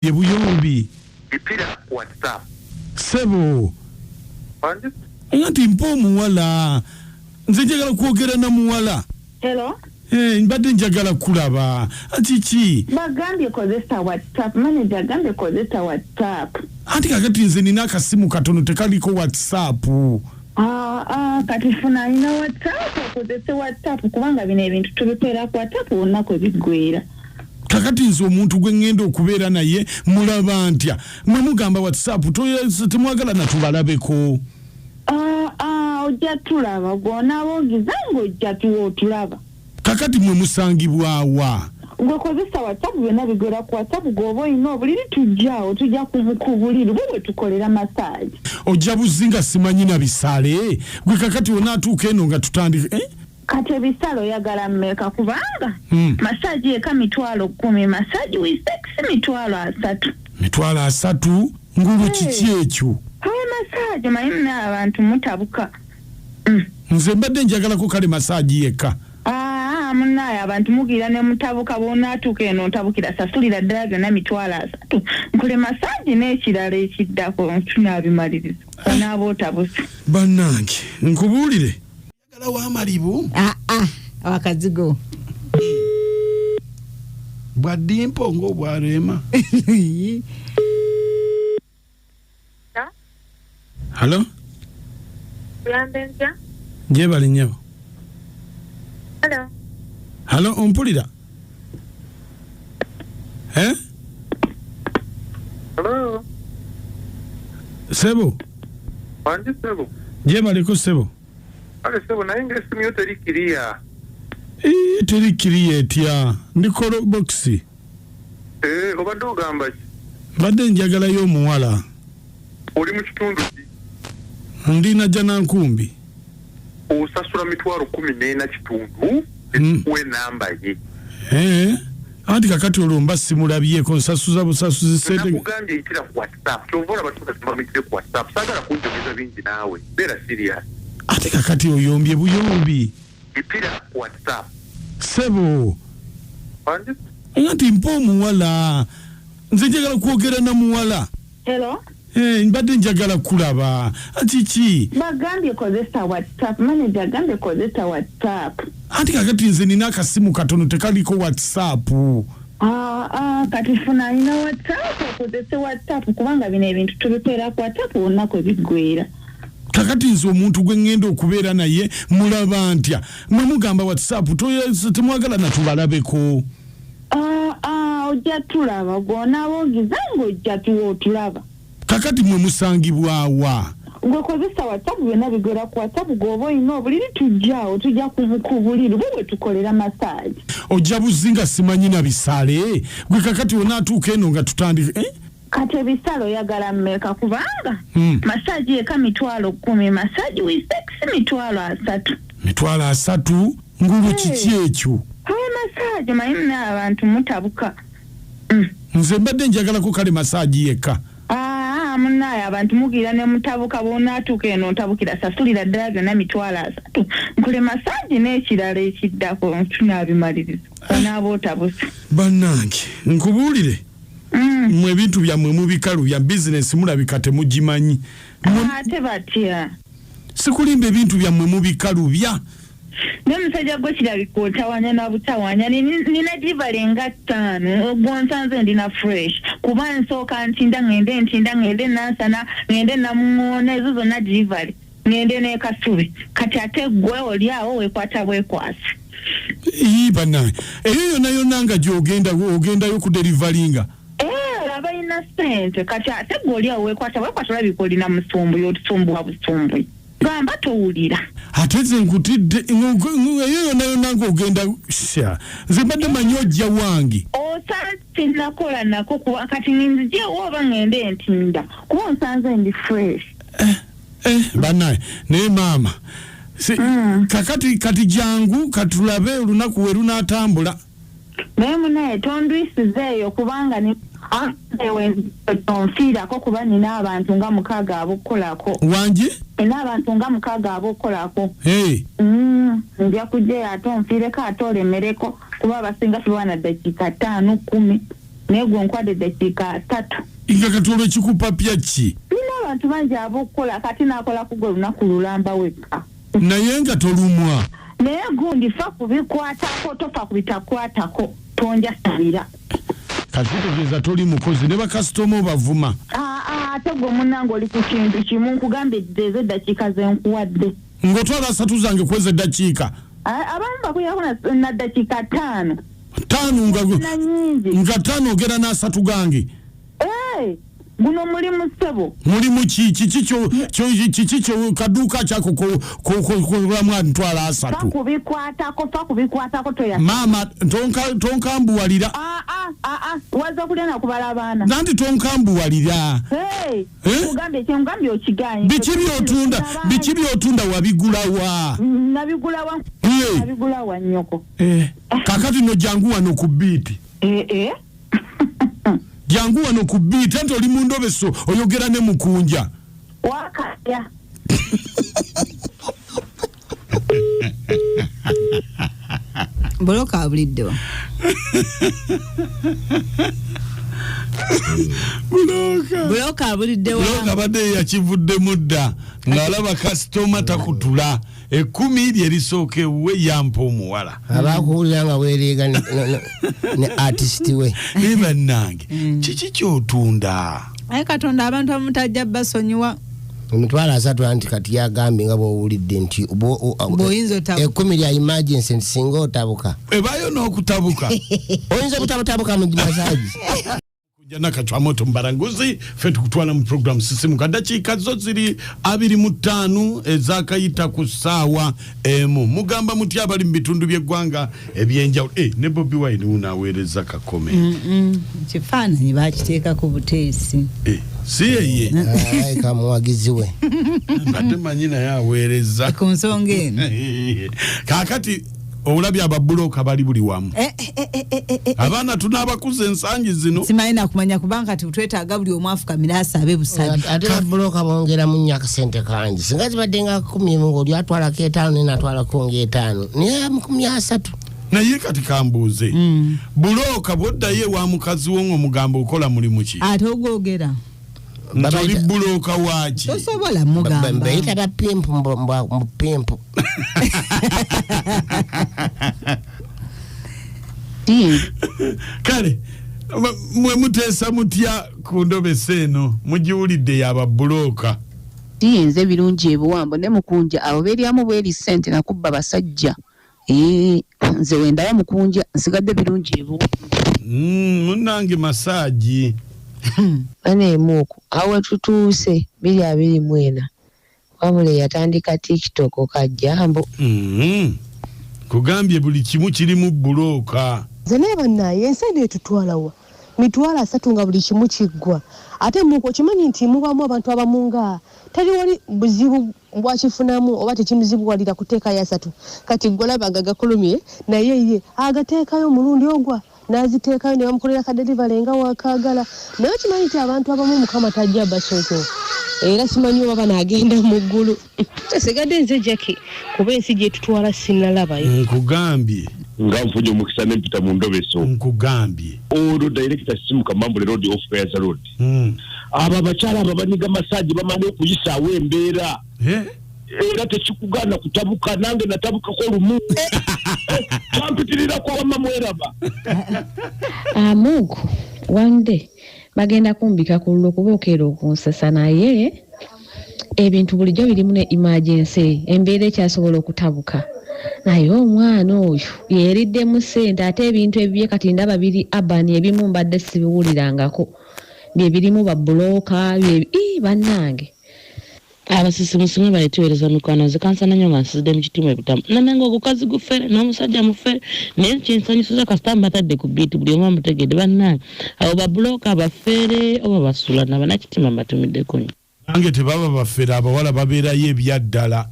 Ye buyombi. Ipira WhatsApp. Sebo. Anti mpa omuwala. Nze njagala kwogera na muwala. Hello. Eh, mbadde njagala kulaba. Kiki? Bagambye kozesa WhatsApp. Manager agambye kozesa WhatsApp. Anti kakati nze nina akasimu katono tekaliko WhatsApp. Ah, ah, kati funa alina WhatsApp okozese WhatsApp kubanga bino ebintu tubikolera ku WhatsApp wonna kwe biggweera. Kakati nze omuntu gwe ŋŋenda okubeera naye mulaba ntya? Mwe mugamba WhatsApp temwagala natubalabeko. Ah, ah, ojja tulaba gw'onaaba ogiza ng'ojja tuwa otulaba. Kakati mwe musangibwawa? Gwe kozesa WhatsApp byonna bigwera ku WhatsApp gw'oba olina obuliri tujjaawo tujja ku buliri bwo bwe tukolera massage. Ojja buzi nga simanyi na bisale gwe kakati onaatuuka eno nga tutandika eh? Kati ebisale oyagala mmeka kubanga massage yeka 100,000 massage with sex 30,000. 30,000 ngulu kiki ekyo? Massage omanyi muna abantu mutabuka. Nze mbadde njagalako kale massage yekka. Aa munaaye abantu mugira ne mutabuka bw'onaatuuka eno ntabukira sasulira ddala byonna 30,000 nkole massage n'ekirala ekiddako tunaabimaliriza onaaba otabuse. Bannange nkubuulire. Oyagala w'amalibu? Aa awakazigo. Bwa dimpo ng'obwaleema. Halo? Kuyambe ntya? Gyebale nnyabo. Halo? Halo, ompulira? Eh? Hello? Sebo? Wangi sebo? Gyebaleko sebo. Kale sebo naye ng'essimu yo teri kiriya. Ii, teri kiriya etya? Ndi call box. Eh, obadde ogamba ki? Mbadde njagalayo omuwala. Oli mu kitundu ki? Ndi Najjanankumbi. Osasula 14,500 ekuwa enamba ye. Eh, anti kakati olwo mba simulabyeko nsasuza busasuzi ssente. Nakugambye yitira ku WhatsApp kyova olaba tukasimamikire ku WhatsApp saagala kunjogeza bingi naawe beera serious. Ate kakati oyombye buyombi. Yitira ku WhatsApp. Sebo. Anti mpa omuwala. Nze njagala kwogera na muwala. Hello? Eh, mbadde njagala kulaba. Kiki? Bagambye kozesa WhatsApp. Manager agambye kozesa WhatsApp. Anti kakati nze nina akasimu katono tekaliko WhatsApp. Ah, ah, kati funa alina WhatsApp okozese WhatsApp kubanga bino ebintu tubikolera ku WhatsApp wonna kwe biggweera. Kakati nze omuntu gwe ŋŋenda okubeera naye mulaba ntya? Mwe mugamba WhatsApp temwagala natubalabeko. Ah, ah, ojja tulaba gw'onaaba ogiza ng'ojja tuwa otulaba. Kakati mwe musangibwawa? Gwe kozesa WhatsApp byonna bigwera ku WhatsApp gw'oba olina obuliri tujjaawo tujja ku buliri bwo bwe tukolera massage. Ojja buzi nga simanyi na bisale gwe kakati onaatuuka eno nga tutandika eh? Kati ebisale oyagala mmeka kubanga massage yeka 100,000 massage with sex 30,000. 30,000 ngulu kiki ekyo? Massage omanyi muna abantu mutabuka. Nze mbadde njagalako kale massage yekka. Aa munaaye abantu mugira ne mutabuka bw'onaatuuka eno ntabukira sasulira ddala byonna 30,000 nkole massage n'ekirala ekiddako tunaabimaliriza onaaba otabuse. Bannange nkubuulire. Mwe ebintu byammwe mubikalubya bizinesi mulabika temugimanyi. Ate batya? Sikulimba ebintu byammwe mubikalubya. Naye omusajja gwe kirabika otawanya na butawanya. Nina delivery nga 5 ogwo nsanze ndina fresh kuba nsooka ntinda ngende ntinda ngende Nansana ngende Namuŋoona ezo zonna delivery ngende n'e Kasubi kati ate gwe oli awo weekwata bwekwasi. Ii bannange eyo yonna yonna nga gy'ogenda ogendayo ku delivaringa. Eh, abalina ssente kati ate gwe oli awo weekwata bwekwata olabika olina musumbuyi otusumbuwa busumbuyi. Gamba towulira. Ate nze nkutidde eyo yonna yonna ng'ogenda sha nze mbadde manyi ojja wange. Osanze nakola nako kuba kati nzijewo oba ngende entinda kuba onsanze ndi fresh. Bannange naye maama kakati kati jangu katulabe olunaku we lunaatambula. Naye munaye tondwisiza eyo kubanga tonfiirako kuba nina abantu nga 6 ab'okukolako. Wangi? Nina abantu nga 6 ab'okukolako. Nja kujjayo ate onfiireko ate olemereko kuba abasinga tubaana ddakiika 5 10. Naye gwe nkwadde eddakiika ttatu. Nga kati olwo ekikupapya ki? Nina abantu bangi ab'okukola kati naakola ku gwe lunaku lulamba wekka. Naye nga tolumwa. Naye gundi fa ku bikwatako tofa ku bitakwatako tonjasamira. Kati kitegeeza toli mukozi ne bakasitoma obavuma. Aa ate gwe munnange oli ku kintu kimu nkugambye zeezo eddakiika ze nkuwadde. Ng'otwala asatu zange kw'ezo eddakiika? Abamu bakuyako na ddakiika ttaano. Ttaano nga nga ttaano ogera n'asatu gange. Eh, guno mulimu ssebo. Mulimu ki? Kiki kyo kiki kyo kaduuka kyako kolamu ntwala asatu. Fa kubikwatako, fa kubikwatako toya. Maama tonka tonkambuwalira. Ah ah ah ah waza kulya na kubala abaana. Nanti tonkambuwalira. Hey, eh? Nkugambye kye nkugambye okiganye. Biki by'otunda? Biki by'otunda wabigula wa? Nabigula wa? Eh. Nabigula wa nnyoko. Eh. Kakati no jangu wano ku beat. Eh eh. Jangu wano ku beat anti oli mu ndobeso oyogera ne mukunja. Wakaya. Buloka abuliddewa. Buloka. Buloka abuliddewa. Buloka abadde yakivuddemu dda ng'alaba kasitoma takutula. Ekkumi lye lisooka ewuwe yampa omuwala. Abakuwulira nga weereega ne artist we. Naye bannange kiki ky'otunda? Aye Katonda abantu abamu tajja basonyiwa. 300,000 anti kati yagambye nga bw'owulidde nti Bw'oyinza otabuka. Ekkumi lya emergency nti singa otabuka. Ebaayo n'okutabuka. Oyinza obutabutabuka mu masaji. Kujja nakachwamoto mbaranguzi ffe tukutwala mu program sisimuka dakiika zo ziri 25 ezakayita ku ssaawa emu. Mugamba mutya abali mu bitundu by'eggwanga ebyenjawulo? Ne Bobi Wine wuno aweereza ka comment. Kifaananyi bakiteekako buteesi. Si yeye. Ayi, kamuwagizi we. Mbadde manyi naye aweereza. Ku nsonga eno. Kaakati olabye ababuloka bali buli wamu. Abaana tunaabakuza ensangi zino. Simanyi nakumanya kubanga kati twetaaga buli omu afukamire asabe busabi. Ate babuloka bongeramu nnyo akasente kangi. Singa zibadde nga kumi emu ng'oli atwalako etaano naye n'atwalako ng'etaano. Naye 30. Naye kati kambuuze. Bulooka bw'oddayo ewa mukazi wo ng'omugamba okola mulimu ki? Ate ogwogera. Nti oli bulooka waaki? Tosobola mugamba. Mbayita ba pimpu mbu pimpu. Kale mwe muteesa mutya ku ndobesa eno mugiwulidde y'ababulooka? Tiyinza ebirungi ebiwambo ne mukunja abo beeryamu bweri ssente nakubba basajja. Nze wendaba mukunja nsigadde birungi ebiwambo. Munnange masaagi. Bana emuuku awo we tutuuse 2024 wabula eyatandika TikTok kajjambo. Kugambye buli kimu kirimu bulooka. Nze naye bannaye ensi eno etutwala wa? 300,000 nga buli kimu kiggwa. Ate muku okimanyi nti mubaamu abantu abamu nga teri wali buzibu bwakifunamu oba tekimuzibuwalira kuteekayo 3. Kati ggwe olaba nga gakulumye naye ye agateekayo omulundi ogwa n'aziteekayo ne bamukolera ka delivery nga wakaagala. Naye okimanyi nti abantu abamu Mukama tajja basooka. Era simanyi oba banaagenda mu ggulu. Sigadde nze Jackie kuba ensi gye tutwala sinnalabayo. Nkugambye. Nga nfunye omukisa ne mpita mu ndobeso. Nkugambye. Olwo director Simuka Mambule Road off Kayaza Road. Abo abakyala abo abanyiga massage bamanyi okuyisaawo embeera. Era tekikugaana kutabuka, nange natabukako lumu. Kyampitirirako wamma mweraba. Amugu, one day bagenda kumbika ku lulwo kuba okeera okunsesa naye ebintu bulijjo birimu ne emergency, embeera ekyasobola okutabuka. Naye omwana oyo yeeriddemu ssente ate ebintu ebibye kati ndaba biri urban, ebimu mbadde sibiwulirangako. Bye birimu babulooka, bye bannange. Abasisi musime balituweereza mikwano, nze kansana nnyo nga nsizidde mu kitiibwa ebitamu. Namenga ogukazi gufere n'omusajja mufere, naye kyensanyusiza kasita mbatadde ku beat buli omu amutegedde bannange. Abo babulooka bafere oba basula na bannakitima mbatumiddeko nnyo. Nange tebaba bafere, abawala babeerayo ebyaddala.